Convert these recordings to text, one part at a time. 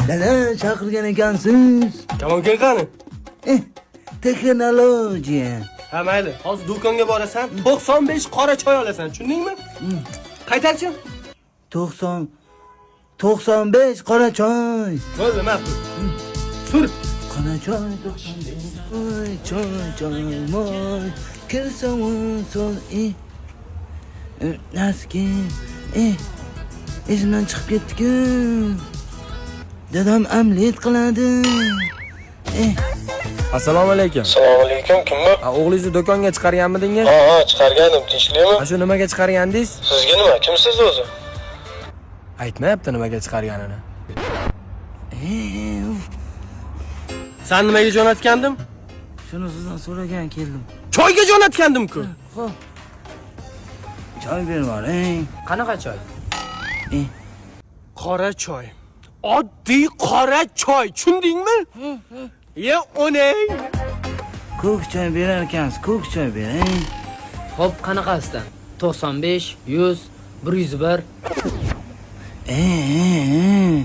Dada, chaqirgan ekansiz. Kamolga qani? Texnologiya. Ha, mayli. Hozir do'konga borasan, 95 qora choy olasan, tushundingmi? Qaytarchi? 90 95 qora choy. Bo'ldi, ma'qul. Sur. Qora choy 95. Oy, choy, choy, moy. Kirsa so'z e. Naski. E. Esimdan chiqib ketdi-ku. Dadam omlet qiladi. E. Assalomu alaykum. Assalomu alaykum, kim bu? Ha, o'g'lingizni do'konga chiqarganmidingiz? Ha, chiqargandim, tinchlikmi? Ha, shu nimaga chiqargandingiz? Sizga nima, kimsiz o'zi? Aytmayapti nimaga chiqarganini. E, uf. San nimaga jo'natgandim? Shuni sizdan so'ragan keldim. Choyga jo'natgandim-ku. Xo'p. Choy berib yuboring. Qanaqa choy? E. Qora choy. Oddiy qora choy, tushundingmi? Ye, onang. Ko'k choy berar ekansiz, ko'k choy bering. Xo'p, qanaqasidan? 95, 100, 101. E, e, e.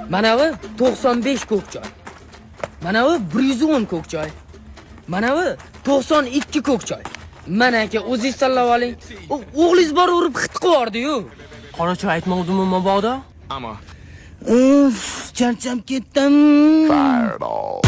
Manavi 95 ko'k choy. Manavi 110 ko'k choy. Manavi 92 ko'k choy. Mana aka, o'zingiz tanlab oling. O'g'lingiz bor urib xit qilib yubordi-yu. Qora choy aytmovdimmi mabodo? Uf, charchab ketdim. Fireball.